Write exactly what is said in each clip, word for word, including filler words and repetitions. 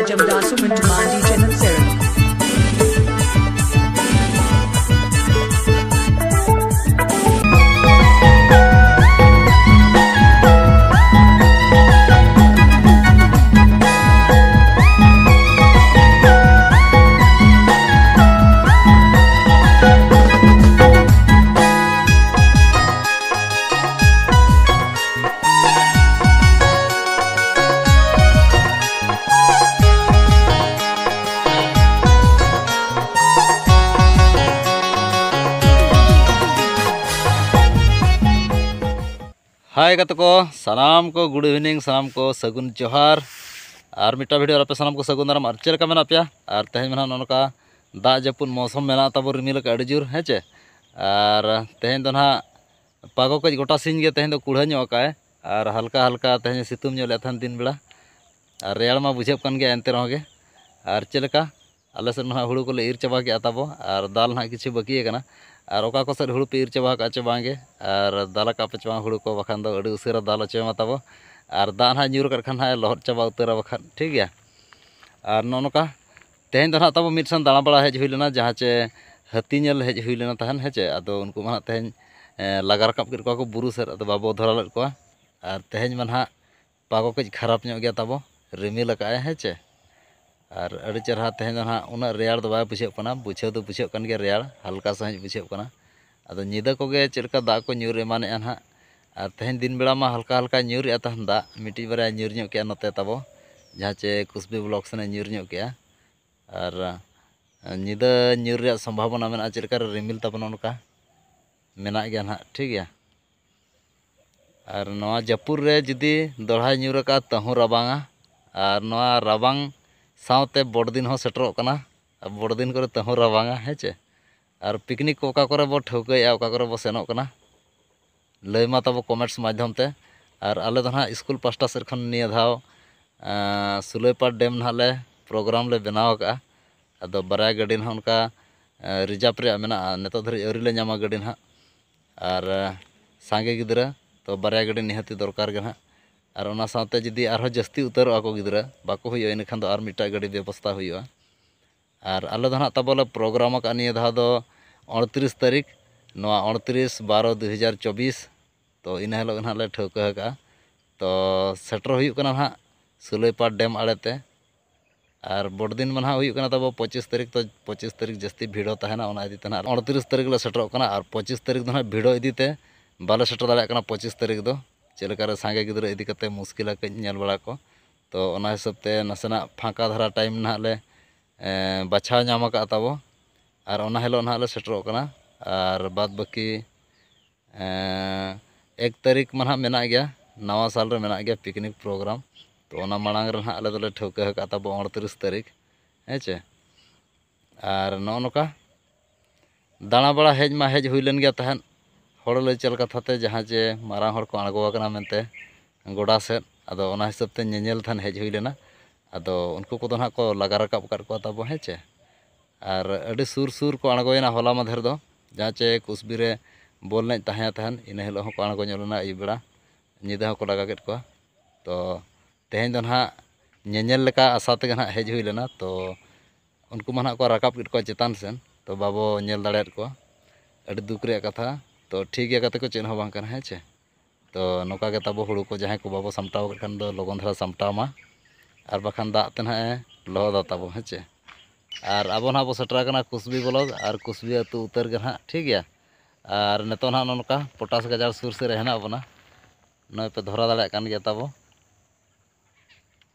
Jamdasu Mintamandi Channel Series. ᱦᱟᱭ ᱜᱟᱛᱮ ᱠᱚ, ᱥᱟᱱᱟᱢ ᱠᱚ good evening, ᱥᱟᱱᱟᱢ ᱠᱚ ᱥᱟᱹᱜᱩᱱ ᱡᱚᱦᱟᱨ᱾ ᱟᱨ ᱢᱤᱫᱴᱟᱝ ᱵᱷᱤᱰᱤᱭᱳ ᱨᱮ ᱟᱯᱮ ᱥᱟᱱᱟᱢ ᱠᱚ ᱥᱟᱹᱜᱩᱱ ᱫᱟᱨᱟᱢ᱾ ᱟᱨ ᱪᱮᱫ ᱞᱮᱠᱟ ᱢᱮᱱᱟᱜ ᱯᱮᱭᱟ? ᱟᱨ ᱛᱮᱦᱮᱧ ᱢᱟ ᱱᱟᱦᱟᱜ ᱱᱚᱜᱼᱚ ᱱᱚᱝᱠᱟ ᱫᱟᱜ ᱡᱟᱹᱯᱩᱫ ᱢᱳᱥᱚᱢ ᱢᱮᱱᱟᱜ ᱛᱟᱵᱚ, ᱨᱤᱢᱤᱞ ᱟᱠᱟᱫ ᱟᱹᱰᱤ ᱡᱳᱨ, ᱦᱮᱸ ᱪᱮ? ᱟᱨ ᱛᱮᱦᱮᱧ ᱫᱚ ᱱᱟᱦᱟᱜ ᱯᱟᱜᱚ ᱠᱟᱹᱡ ᱜᱚᱴᱟ ᱥᱤᱧ ᱜᱮ ᱛᱮᱦᱮᱧ ᱫᱚ ᱠᱩᱲᱦᱟᱹ ᱧᱚᱜ ᱟᱠᱟᱫᱼᱟᱭ᱾ ᱟᱨ ᱦᱟᱞᱠᱟ ᱦᱟᱞᱠᱟ ᱛᱮᱦᱮᱧ ᱥᱤᱛᱩᱝ ᱧᱚᱜ ᱞᱮᱫ ᱛᱟᱦᱮᱱ ᱫᱤᱱ ᱵᱮᱲᱟ᱾ ᱟᱨ ᱨᱮᱭᱟᱲ ᱢᱟ ᱵᱩᱡᱷᱟᱹᱜ ᱠᱟᱱ ᱜᱮᱭᱟ, ᱮᱱᱛᱮ ᱨᱮᱦᱚᱸ ᱜᱮ᱾ ᱟᱨ ᱪᱮᱫ ᱞᱮᱠᱟ? ᱟᱞᱮ ᱥᱮᱫ ᱢᱟ ᱱᱟᱦᱟᱜ ᱦᱩᱲᱩ ᱠᱚᱞᱮ ᱤᱨ ᱪᱟᱵᱟ ᱠᱮᱜᱼᱟ ᱛᱟᱵᱚ, ᱟᱨ ᱫᱟᱞ ᱱᱟᱦᱟᱜ ᱠᱤᱪᱷᱩ ᱵᱟᱹᱠᱤ ᱟᱠᱟᱱᱟ᱾ ᱟᱨ ᱚᱠᱟ ᱠᱚ ᱥᱮᱫ ᱦᱩᱲᱩ ᱯᱮ ᱤᱨ ᱪᱟᱵᱟ ᱟᱠᱟᱫ ᱪᱚ ᱵᱟᱝ ᱜᱮ? ᱟᱨ ᱫᱟᱞ ᱟᱠᱟᱫ ᱯᱮ ᱪᱚ ᱵᱟᱝ ᱦᱩᱲᱩ ᱠᱚ? ᱵᱟᱠᱷᱟᱱ ᱫᱚ ᱟᱹᱰᱤ ᱩᱥᱟᱹᱨᱟ ᱫᱟᱞ ᱦᱚᱪᱚᱭ ᱢᱟ ᱛᱟᱵᱚ᱾ ᱟᱨ ᱫᱟᱜ ᱱᱟᱦᱟᱜ ᱧᱩᱨ ᱟᱠᱟᱫ ᱠᱷᱟᱱ ᱱᱟᱦᱟᱜ ᱮ ᱞᱚᱦᱚᱫ ᱪᱟᱵᱟ ᱩᱛᱟᱹᱨᱟ ᱵᱟᱠᱷᱟᱱ, ᱴᱷᱤᱠ ᱜᱮᱭᱟ᱾ ᱟᱨ ᱱᱚᱜᱼᱚ ᱱᱚᱝᱠᱟ ᱛᱮᱦᱮᱧ ᱫᱚ ᱱᱟᱦᱟᱜ ᱛᱟᱵᱚ ᱢᱤᱫ ᱥᱮᱱ ᱫᱟᱬᱟ ᱵᱟᱲᱟ ᱦᱮᱡ ᱦᱩᱭ ᱞᱮᱱᱟ, ᱡᱟᱦᱟᱸ ᱪᱮ ᱦᱟᱹᱛᱤ ᱧᱮᱞ ᱦᱮᱡ ᱦᱩᱭ ᱞᱮᱱᱟ ᱛᱟᱦᱮᱱ, ᱦᱮᱸ ᱪᱮ? ᱟᱫᱚ ᱩᱱᱠᱩ ᱢᱟ ᱱᱟᱦᱟᱜ ᱛᱮᱦᱮᱧ, ᱮ, ᱞᱟᱜᱟ ᱨᱟᱠᱟᱵ ᱠᱮᱫ ᱠᱚᱣᱟ ᱠᱚ ᱵᱩᱨᱩ ᱥᱮᱫ, ᱟᱫᱚ ᱵᱟᱵᱚ ᱫᱷᱚᱨᱟ ᱞᱮᱫ ᱠᱚᱣᱟ᱾ ᱟᱨ ᱛᱮᱦᱮᱧ ᱢᱟ ᱱᱟᱦᱟᱜ ᱯᱟᱜᱚ ᱠᱟᱹᱡ ᱠᱷᱟᱨᱟᱯ ᱧᱚᱜ ᱜᱮᱭᱟ ᱛᱟᱵᱚ, ᱨᱤᱢᱤᱞ ᱟᱠᱟᱫᱼᱟᱭ, ᱦᱮᱸ ᱪᱮ? ᱟᱨ ᱟᱹᱰᱤ ᱪᱮᱨᱦᱟ ᱛᱮᱦᱮᱧ ᱫᱚ ᱱᱟᱦᱟᱜ ᱩᱱᱟᱹᱜ ᱨᱮᱭᱟᱲ ᱫᱚ ᱵᱟᱭ ᱵᱩᱡᱷᱟᱹᱜ ᱠᱟᱱᱟ, ᱵᱩᱡᱷᱟᱹᱣ ᱫᱚ ᱵᱩᱡᱷᱟᱹᱜ ᱠᱟᱱ ᱜᱮᱭᱟ ᱨᱮᱭᱟᱲ, ᱦᱟᱞᱠᱟ ᱥᱟᱺᱦᱤᱡ ᱵᱩᱡᱷᱟᱹᱜ ᱠᱟᱱᱟ᱾ ᱟᱫᱚ ᱧᱤᱫᱟᱹ ᱠᱚᱜᱮ ᱪᱮᱫ ᱞᱮᱠᱟ ᱫᱟᱜ ᱠᱚ ᱧᱩᱨ ᱮᱢᱟᱱᱮᱜᱼᱟ ᱱᱟᱦᱟᱜ᱾ ᱟᱨ ᱛᱮᱦᱮᱧ ᱫᱤᱱ ᱵᱮᱲᱟ ᱢᱟ ᱦᱟᱞᱠᱟ ᱦᱟᱞᱠᱟ ᱧᱩᱨᱮᱜᱼᱟ ᱛᱟᱦᱮᱱ ᱫᱟᱜ, ᱢᱤᱫᱴᱤᱡ ᱵᱟᱨᱭᱟ ᱧᱩᱨ ᱧᱚᱜ ᱠᱮᱜᱼᱟ ᱱᱚᱛᱮ ᱛᱟᱵᱚ, ᱡᱟᱦᱟᱸ ᱪᱮ ᱠᱩᱥᱵᱤ ᱵᱞᱚᱠ ᱥᱮᱱᱮ ᱧᱩᱨ ᱧᱚᱜ ᱠᱮᱜᱼᱟ᱾ ᱟᱨ, ᱟᱨ ᱧᱤᱫᱟᱹ ᱧᱩᱨ ᱨᱮᱭᱟᱜ ᱥᱚᱢᱵᱷᱟᱵᱚᱱᱟ ᱢᱮᱱᱟᱜᱼᱟ, ᱪᱮᱫ ᱞᱮᱠᱟ ᱨᱮ ᱨᱤᱢᱤᱞ ᱛᱟᱵᱚᱱᱟ ᱚᱱᱠᱟ ᱢᱮᱱᱟᱜ ᱜᱮᱭᱟ ᱱᱟᱦᱟᱜ, ᱴᱷᱤᱠ ᱜᱮᱭᱟ᱾ ᱟᱨ ᱱᱚᱣᱟ ᱡᱟᱹᱯᱩᱫ ᱨᱮ ᱡᱩᱫᱤ ᱫᱚᱲᱦᱟᱭ ᱧᱩᱨ ᱟᱠᱟᱫᱼᱟ, ᱛᱟᱹᱦᱩ ᱨᱟᱵᱟᱝᱟ᱾ ᱟᱨ ᱱᱚᱣᱟ ᱨᱟᱵᱟᱝ ᱥᱟᱶᱛᱮ ᱵᱚᱲᱫᱤᱱ ᱦᱚᱸ ᱥᱮᱴᱮᱨᱚᱜ ᱠᱟᱱᱟ᱾ ᱟᱨ ᱵᱚᱲᱫᱤᱱ ᱠᱚᱨᱮ ᱛᱟᱹᱦᱩ ᱨᱟᱵᱟᱝᱟ, ᱦᱮᱸ ᱪᱮ? ᱟᱨ ᱯᱤᱠᱱᱤᱠ ᱠᱚ ᱚᱠᱟ ᱠᱚᱨᱮ ᱵᱚ ᱴᱷᱟᱹᱣᱠᱟᱹᱭᱮᱫᱼᱟ, ᱚᱠᱟ ᱠᱚᱨᱮ ᱵᱚ ᱥᱮᱱᱚᱜ ᱠᱟᱱᱟ, ᱞᱟᱹᱭ ᱢᱟ ᱛᱟᱵᱚ ᱠᱚᱢᱮᱱᱴᱥ ᱢᱟᱫᱽᱫᱷᱚᱢ ᱛᱮ᱾ ᱟᱨ ᱟᱞᱮ ᱫᱚ ᱱᱟᱦᱟᱜ ᱥᱠᱩᱞ ᱯᱟᱥᱴᱟ ᱥᱮᱫ ᱠᱷᱚᱱ ᱱᱤᱭᱟᱹ ᱫᱷᱟᱣ, ᱟᱸ, ᱥᱩᱞᱟᱹᱭᱯᱟᱲ ᱰᱮᱢ ᱱᱟᱦᱟᱜ ᱞᱮ ᱯᱨᱳᱜᱨᱟᱢ ᱞᱮ ᱵᱮᱱᱟᱣ ᱟᱠᱟᱫᱼᱟ᱾ ᱟᱫᱚ ᱵᱟᱨᱭᱟ ᱜᱟᱹᱰᱤ ᱱᱟᱦᱟᱜ ᱚᱱᱠᱟ, ᱟᱸ, ᱨᱤᱡᱟᱨᱵᱷ ᱨᱮᱭᱟᱜ ᱢᱮᱱᱟᱜᱼᱟ, ᱱᱤᱛᱚᱜ ᱫᱷᱟᱹᱨᱤᱡ ᱟᱹᱣᱨᱤ ᱞᱮ ᱧᱟᱢᱟ ᱜᱟᱹᱰᱤ ᱱᱟᱦᱟᱜ᱾ ᱟᱨ, ᱟᱸ, ᱥᱟᱸᱜᱮ ᱜᱤᱫᱽᱨᱟᱹ ᱛᱚ ᱵᱟᱨᱭᱟ ᱜᱟᱹᱰᱤ ᱱᱤᱦᱟᱹᱛᱤ ᱫᱚᱨᱠᱟᱨ ᱜᱮ ᱱᱟᱦᱟᱜ᱾ ᱟᱨ ᱚᱱᱟ ᱥᱟᱶᱛᱮ ᱡᱩᱫᱤ ᱟᱨᱦᱚᱸ ᱡᱟᱹᱥᱛᱤ ᱩᱛᱟᱹᱨᱚᱜᱼᱟ ᱠᱚ ᱜᱤᱫᱽᱨᱟᱹ, ᱵᱟᱠᱚ ᱦᱩᱭᱩᱜᱼᱟ, ᱤᱱᱟᱹᱠᱷᱟᱱ ᱫᱚ ᱟᱨ ᱢᱤᱫᱴᱟᱝ ᱜᱟᱹᱰᱤ ᱵᱮᱵᱚᱥᱛᱷᱟ ᱦᱩᱭᱩᱜᱼᱟ᱾ ᱟᱨ ᱟᱞᱮ ᱫᱚ ᱱᱟᱦᱟᱜ ᱛᱟᱵᱚ ᱞᱮ ᱯᱨᱳᱜᱨᱟᱢ ᱟᱠᱟᱫᱼᱟ ᱱᱤᱭᱟᱹ ᱫᱷᱟᱣ ᱫᱚ ᱩᱱᱛᱨᱤᱥ ᱛᱟᱹᱨᱤᱠᱷ, ᱱᱚᱣᱟ ᱩᱱᱛᱨᱤᱥ ᱵᱟᱨᱚ ᱫᱩ ᱦᱟᱡᱟᱨ ᱪᱚᱵᱵᱤᱥ᱾ ᱛᱚ ᱤᱱᱟᱹ ᱦᱤᱞᱳᱜ ᱜᱮ ᱱᱟᱦᱟᱜ ᱞᱮ ᱴᱷᱟᱹᱣᱠᱟᱹ ᱟᱠᱟᱫᱼᱟ᱾ ᱛᱚ ᱥᱮᱴᱮᱨ ᱦᱩᱭᱩᱜ ᱠᱟᱱᱟ ᱱᱟᱦᱟᱜ ᱥᱩᱞᱟᱹᱭᱯᱟᱲ ᱰᱮᱢ ᱟᱲᱮᱛᱮ᱾ ᱟᱨ ᱵᱚᱲ ᱫᱤᱱ ᱢᱟ ᱱᱟᱦᱟᱜ ᱦᱩᱭᱩᱜ ᱠᱟᱱᱟ ᱛᱟᱵᱚ ᱯᱚᱸᱪᱤᱥ ᱛᱟᱹᱨᱤᱠᱷ, ᱛᱚ ᱯᱚᱸᱪᱤᱥ ᱛᱟᱹᱨᱤᱠᱷ ᱡᱟᱹᱥᱛᱤ ᱵᱷᱤᱲ ᱦᱚᱸ ᱛᱟᱦᱮᱱᱟ, ᱚᱱᱟ ᱤᱫᱤ ᱛᱮ ᱱᱟᱦᱟᱜ ᱩᱱᱛᱨᱤᱥ ᱛᱟᱹᱨᱤᱠᱷ ᱞᱮ ᱥᱮᱴᱮᱨᱚᱜ ᱠᱟᱱᱟ᱾ ᱟᱨ ᱯᱚᱸᱪᱤᱥ ᱛᱟᱹᱨᱤᱠᱷ ᱫᱚ ᱱᱟᱦᱟᱜ ᱵᱷᱤᱲ ᱤᱫᱤ ᱛᱮ ᱵᱟᱞᱮ ᱥᱮᱴᱮᱨ ᱫᱟᱲᱮᱭᱟᱜ ᱠᱟᱱᱟ ᱯᱚᱸᱪᱤᱥ ᱛᱟᱹᱨᱤᱠᱷ ᱫᱚ, ᱪᱮᱫ ᱞᱮᱠᱟ ᱨᱮ ᱥᱟᱸᱜᱮ ᱜᱤᱫᱽᱨᱟᱹ ᱤᱫᱤ ᱠᱟᱛᱮ ᱢᱩᱥᱠᱤᱞᱟ ᱠᱟᱹᱡ ᱧᱮᱞ ᱵᱟᱲᱟ ᱠᱚ᱾ ᱛᱚ ᱚᱱᱟ ᱦᱤᱥᱟᱹᱵ ᱛᱮ ᱱᱟᱥᱮᱱᱟᱜ ᱯᱷᱟᱸᱠᱟ ᱫᱷᱟᱨᱟ ᱴᱟᱭᱤᱢ ᱱᱟᱦᱟᱜ ᱞᱮ, ᱮᱸ, ᱵᱟᱪᱷᱟᱣ ᱧᱟᱢ ᱟᱠᱟᱫ ᱛᱟᱵᱚ, ᱟᱨ ᱚᱱᱟ ᱦᱤᱞᱳᱜ ᱱᱟᱦᱟᱜ ᱞᱮ ᱥᱮᱴᱮᱨᱚᱜ ᱠᱟᱱᱟ᱾ ᱟᱨ ᱵᱟᱫ ᱵᱟᱹᱠᱤ ᱮᱸ, ᱮᱠ ᱛᱟᱹᱨᱤᱠᱷ ᱢᱟ ᱱᱟᱦᱟᱜ ᱢᱮᱱᱟᱜ ᱜᱮᱭᱟ, ᱱᱟᱣᱟ ᱥᱟᱞ ᱨᱮ ᱢᱮᱱᱟᱜ ᱜᱮᱭᱟ ᱯᱤᱠᱱᱤᱠ ᱯᱨᱳᱜᱨᱟᱢ᱾ ᱛᱚ ᱚᱱᱟ ᱢᱟᱲᱟᱝ ᱨᱮ ᱱᱟᱦᱟᱜ ᱟᱞᱮ ᱫᱚᱞᱮ ᱴᱷᱟᱹᱣᱠᱟᱹ ᱟᱠᱟᱫ ᱛᱟᱵᱚ ᱩᱱᱛᱨᱤᱥ ᱛᱟᱹᱨᱤᱠᱷ, ᱦᱮᱸ ᱪᱮ᱾ ᱟᱨ ᱱᱚᱜᱼᱚ ᱱᱚᱝᱠᱟ ᱫᱟᱬᱟ ᱵᱟᱲᱟ ᱦᱮᱡ ᱢᱟ ᱦᱮᱡ ᱦᱩᱭ ᱞᱮᱱ ᱜᱮᱭᱟ ᱛᱟᱦᱮᱸᱫ, ᱦᱚᱲ ᱞᱟᱹᱭ ᱪᱟᱞ ᱠᱟᱛᱷᱟ ᱛᱮ ᱡᱟᱦᱟᱸ ᱡᱮ ᱢᱟᱨᱟᱝ ᱦᱚᱲ ᱠᱚ ᱟᱬᱜᱚ ᱟᱠᱟᱱᱟ ᱢᱮᱱᱛᱮ ᱜᱚᱰᱟ ᱥᱮᱫ, ᱟᱫᱚ ᱚᱱᱟ ᱦᱤᱥᱟᱹᱵ ᱛᱮ ᱧᱮᱧᱮᱞ ᱛᱟᱦᱮᱸᱫ ᱦᱮᱡ ᱦᱩᱭ ᱞᱮᱱᱟ᱾ ᱟᱫᱚ ᱩᱱᱠᱩ ᱠᱚᱫᱚ ᱱᱟᱦᱟᱜ ᱠᱚ ᱞᱟᱜᱟ ᱨᱟᱠᱟᱵ ᱟᱠᱟᱫ ᱠᱚᱣᱟ ᱛᱟᱵᱚ, ᱦᱮᱸ ᱪᱮ᱾ ᱟᱨ ᱟᱹᱰᱤ ᱥᱩᱨ ᱥᱩᱨ ᱠᱚ ᱟᱬᱜᱚᱭᱮᱱᱟ ᱦᱚᱞᱟ ᱢᱟᱫᱷᱮᱨ ᱫᱚ, ᱡᱟᱦᱟᱸ ᱪᱮ ᱠᱩᱥᱵᱤ ᱨᱮ ᱵᱚᱞ ᱮᱱᱮᱡ ᱛᱟᱦᱮᱸ ᱛᱟᱦᱮᱱ, ᱤᱱᱟᱹ ᱦᱤᱞᱳᱜ ᱦᱚᱸᱠᱚ ᱟᱬᱜᱚ ᱧᱚᱜ ᱞᱮᱱᱟ ᱟᱹᱭᱩᱵ ᱵᱮᱲᱟ, ᱧᱤᱫᱟᱹ ᱦᱚᱸᱠᱚ ᱞᱟᱜᱟ ᱠᱮᱫ ᱠᱚᱣᱟ᱾ ᱛᱚ ᱛᱮᱦᱮᱧ ᱫᱚ ᱱᱟᱦᱟᱜ ᱧᱮᱧᱮᱞ ᱞᱮᱠᱟ ᱟᱥᱟ ᱛᱮᱜᱮ ᱱᱟᱦᱟᱜ ᱦᱮᱡ ᱦᱩᱭ ᱞᱮᱱᱟ᱾ ᱛᱚ ᱩᱱᱠᱩ ᱢᱟ ᱱᱟᱦᱟᱜ ᱠᱚ ᱨᱟᱠᱟᱵ ᱠᱮᱫ ᱠᱚᱣᱟ ᱪᱮᱛᱟᱱ ᱥᱮᱱ, ᱛᱚ ᱵᱟᱵᱚ ᱧᱮᱞ ᱫᱟᱲᱮᱭᱟᱫ ᱠᱚᱣᱟ᱾ ᱟᱹᱰᱤ ᱫᱩᱠ ᱨᱮᱭᱟᱜ ᱠᱟᱛᱷᱟ᱾ ᱛᱚ ᱴᱷᱤᱠ ᱜᱮᱭᱟ ᱜᱟᱛᱮ ᱠᱚ, ᱪᱮᱫ ᱦᱚᱸ ᱵᱟᱝ ᱠᱟᱱᱟ, ᱦᱮᱸ ᱪᱮ᱾ ᱛᱚ ᱱᱚᱝᱠᱟ ᱜᱮ ᱛᱟᱵᱚ ᱦᱩᱲᱩ ᱠᱚ ᱡᱟᱦᱟᱸᱭ ᱠᱚ ᱵᱟᱵᱚ ᱥᱟᱢᱴᱟᱣ ᱟᱠᱟᱫ ᱠᱷᱟᱱ ᱫᱚ ᱞᱚᱜᱚᱱ ᱫᱷᱟᱨᱟ ᱥᱟᱢᱴᱟᱣ ᱢᱟ, ᱟᱨ ᱵᱟᱠᱷᱟᱱ ᱫᱟᱜ ᱛᱮ ᱱᱟᱦᱟᱜ ᱮ ᱞᱚᱦᱚᱫᱟ ᱛᱟᱵᱚ, ᱦᱮᱸ ᱪᱮ᱾ ᱟᱨ ᱟᱵᱚ ᱱᱟᱦᱟᱜ ᱵᱚ ᱥᱮᱴᱮᱨ ᱟᱠᱟᱱᱟ ᱠᱩᱥᱵᱤ ᱵᱞᱚᱠ ᱟᱨ ᱠᱩᱥᱵᱤ ᱟᱹᱛᱩ ᱩᱛᱟᱹᱨ ᱜᱮ ᱱᱟᱦᱟᱜ, ᱴᱷᱤᱠ ᱜᱮᱭᱟ᱾ ᱟᱨ ᱱᱤᱛᱚᱜ ᱱᱟᱦᱟᱜ ᱱᱚᱜᱼᱚ ᱱᱚᱝᱠᱟ ᱯᱚᱴᱟᱥ ᱜᱟᱡᱟᱲ ᱥᱩᱨ ᱥᱮᱫ ᱨᱮ ᱦᱮᱱᱟᱜ ᱵᱚᱱᱟ, ᱱᱚᱜᱼᱚᱭ ᱯᱮ ᱫᱷᱚᱨᱟ ᱫᱟᱲᱮᱭᱟᱜ ᱠᱟᱱ ᱜᱮᱭᱟ ᱛᱟᱵᱚ᱾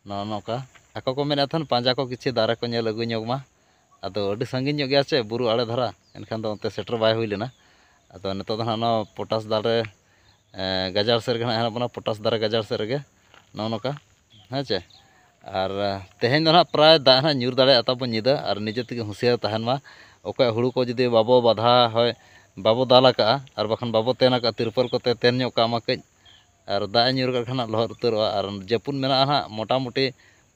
ᱱᱚᱜᱼᱚ ᱱᱚᱝᱠᱟ ᱟᱠᱚ ᱠᱚ ᱢᱮᱱᱮᱫ ᱛᱟᱦᱮᱱ ᱯᱟᱸᱡᱟ ᱠᱚ ᱠᱤᱪᱷᱩ ᱫᱟᱨᱮ ᱠᱚ ᱧᱮᱞ ᱟᱹᱜᱩ ᱧᱚᱜ ᱢᱟ᱾ ᱟᱫᱚ ᱟᱹᱰᱤ ᱥᱟᱺᱜᱤᱧ ᱧᱚᱜ ᱜᱮᱭᱟ ᱪᱮ, ᱵᱩᱨᱩ ᱟᱲᱮ ᱫᱷᱟᱨᱟ, ᱮᱱᱠᱷᱟᱱ ᱫᱚ ᱚᱱᱛᱮ ᱥᱮᱴᱮᱨ ᱵᱟᱭ ᱦᱩᱭ ᱞᱮᱱᱟ᱾ ᱟᱫᱚ ᱱᱤᱛᱚᱜ ᱫᱚ ᱱᱟᱦᱟᱜ ᱱᱚᱣᱟ ᱯᱚᱴᱟᱥ ᱫᱟᱨᱮ, ᱮᱸ, ᱜᱟᱡᱟᱲ ᱥᱮᱫ ᱨᱮᱜᱮ ᱱᱟᱦᱟᱜ ᱦᱮᱱᱟᱜ ᱵᱚᱱᱟ, ᱯᱚᱴᱟᱥ ᱫᱟᱨᱮ ᱜᱟᱡᱟᱲ ᱥᱮᱫ ᱨᱮᱜᱮ ᱱᱚᱜᱼᱚ ᱱᱚᱝᱠᱟ, ᱦᱮᱸ ᱪᱮ᱾ ᱟᱨ, ᱮᱸ, ᱛᱮᱦᱮᱧ ᱫᱚ ᱱᱟᱦᱟᱜ ᱯᱨᱟᱭ ᱫᱟᱜ ᱱᱟᱦᱟᱜ ᱧᱩᱨ ᱫᱟᱲᱮᱭᱟᱜᱼᱟ ᱛᱟᱵᱚ ᱧᱤᱫᱟᱹ, ᱟᱨ ᱱᱤᱡᱮ ᱛᱮᱜᱮ ᱦᱩᱸᱥᱤᱭᱟᱹᱨ ᱛᱟᱦᱮᱱ ᱢᱟ᱾ ᱚᱠᱚᱭᱟᱜ ᱦᱩᱲᱩ ᱠᱚ ᱡᱩᱫᱤ ᱵᱟᱵᱚ ᱵᱟᱫᱷᱟ, ᱦᱳᱭ, ᱵᱟᱵᱚ ᱫᱟᱞ ᱟᱠᱟᱜᱼᱟ, ᱟᱨ ᱵᱟᱠᱷᱟᱱ ᱵᱟᱵᱚ ᱛᱮᱱ ᱟᱠᱟᱫᱼᱟ, ᱛᱤᱨᱯᱚᱞ ᱠᱚᱛᱮ ᱛᱮᱱ ᱧᱚᱜ ᱠᱟᱜ ᱢᱟ ᱠᱟᱹᱡ᱾ ᱟᱨ ᱫᱟᱜ ᱮ ᱧᱩᱨ ᱠᱟᱜ ᱠᱷᱟᱱ ᱦᱟᱸᱜ ᱞᱚᱦᱚᱫ ᱩᱛᱟᱹᱨᱚᱜᱼᱟ᱾ ᱟᱨ ᱡᱟᱹᱯᱩᱫ ᱢᱮᱱᱟᱜᱼᱟ ᱦᱟᱸᱜ, ᱢᱚᱴᱟᱢᱩᱴᱤ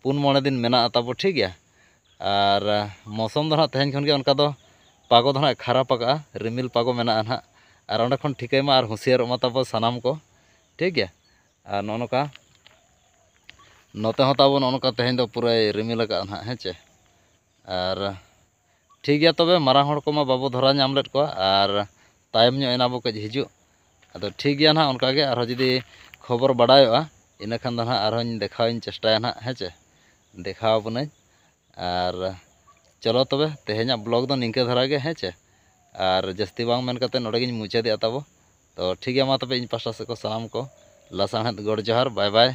ᱯᱩᱱ ᱢᱚᱬᱮ ᱫᱤᱱ ᱢᱮᱱᱟᱜᱼᱟ ᱛᱟᱵᱚ, ᱴᱷᱤᱠ ᱜᱮᱭᱟ᱾ ᱟᱨ ᱢᱳᱥᱚᱢ ᱫᱚ ᱦᱟᱸᱜ ᱛᱮᱦᱮᱧ ᱠᱷᱚᱱ ᱜᱮ ᱚᱱᱠᱟ ᱫᱚ ᱯᱟᱜᱚ ᱫᱚ ᱦᱟᱸᱜ ᱠᱷᱟᱨᱟᱯ ᱟᱠᱟᱜᱼᱟ, ᱨᱤᱢᱤᱞ ᱯᱟᱜᱚ ᱢᱮᱱᱟᱜᱼᱟ ᱦᱟᱸᱜ᱾ ᱟᱨ ᱚᱸᱰᱮ ᱠᱷᱚᱱ ᱴᱷᱤᱠᱟᱹᱭ ᱢᱟ ᱟᱨ ᱦᱩᱸᱥᱤᱭᱟᱹᱨᱚᱜ ᱢᱟ ᱛᱟᱵᱚ ᱥᱟᱱᱟᱢ ᱠᱚ, ᱴᱷᱤᱠ ᱜᱮᱭᱟ᱾ ᱟᱨ ᱱᱚᱜᱼᱚ ᱱᱚᱝᱠᱟ ᱱᱚᱛᱮ ᱦᱚᱸ ᱛᱟᱵᱚ ᱱᱚᱜᱼᱚ ᱱᱚᱝᱠᱟ ᱛᱮᱦᱮᱧ ᱫᱚ ᱯᱩᱨᱟᱹᱭ ᱨᱤᱢᱤᱞ ᱟᱠᱟᱫᱼᱟ ᱱᱟᱦᱟᱜ, ᱦᱮᱸ ᱪᱮ᱾ ᱟᱨ ᱴᱷᱤᱠ ᱜᱮᱭᱟ, ᱛᱚᱵᱮ ᱢᱟᱨᱟᱝ ᱦᱚᱲ ᱠᱚᱢᱟ ᱵᱟᱵᱚ ᱫᱷᱚᱨᱟ ᱧᱟᱢ ᱞᱮᱫ ᱠᱚᱣᱟ, ᱟᱨ ᱛᱟᱭᱚᱢ ᱧᱚᱜ ᱮᱱᱟ ᱵᱚ ᱠᱟᱹᱡ ᱦᱤᱡᱩᱜ᱾ ᱟᱫᱚ ᱴᱷᱤᱠ ᱜᱮᱭᱟ ᱱᱟᱦᱟᱜ, ᱚᱱᱠᱟ ᱜᱮ ᱟᱨᱦᱚᱸ ᱡᱩᱫᱤ ᱠᱷᱚᱵᱚᱨ ᱵᱟᱰᱟᱭᱚᱜᱼᱟ, ᱤᱱᱟᱹ ᱠᱷᱟᱱ ᱫᱚ ᱱᱟᱦᱟᱜ ᱟᱨᱦᱚᱸᱧ ᱫᱮᱠᱷᱟᱣᱤᱧ ᱪᱮᱥᱴᱟᱭᱟ ᱱᱟᱦᱟᱜ, ᱦᱮᱸ ᱪᱮ, ᱫᱮᱠᱷᱟᱣ ᱟᱵᱚᱱᱟᱹᱧ᱾ ᱟᱨ ᱪᱚᱞᱚ ᱛᱚᱵᱮ, ᱛᱮᱦᱮᱧᱟᱜ ᱵᱞᱚᱜ ᱫᱚ ᱱᱤᱝᱠᱟᱹ ᱫᱷᱟᱨᱟ ᱜᱮ, ᱦᱮᱸ ᱪᱮ᱾ ᱟᱨ ᱡᱟᱹᱥᱛᱤ ᱵᱟᱝ ᱢᱮᱱ ᱠᱟᱛᱮ ᱱᱚᱰᱮ ᱜᱤᱧ ᱢᱩᱪᱟᱹᱫᱮᱜᱼᱟ ᱛᱟᱵᱚ᱾ ᱛᱚ ᱴᱷᱤᱠ ᱜᱮᱭᱟ, ᱢᱟ ᱛᱚᱵᱮ ᱤᱧ ᱯᱟᱥᱴᱟ ᱥᱮᱫ ᱠᱚ ᱥᱟᱱᱟᱢ ᱠᱚ ᱞᱟᱥᱟᱬᱦᱮᱫ ᱜᱚᱰ ᱡᱚᱦᱟᱨ, ᱵᱟᱭ ᱵᱟᱭ᱾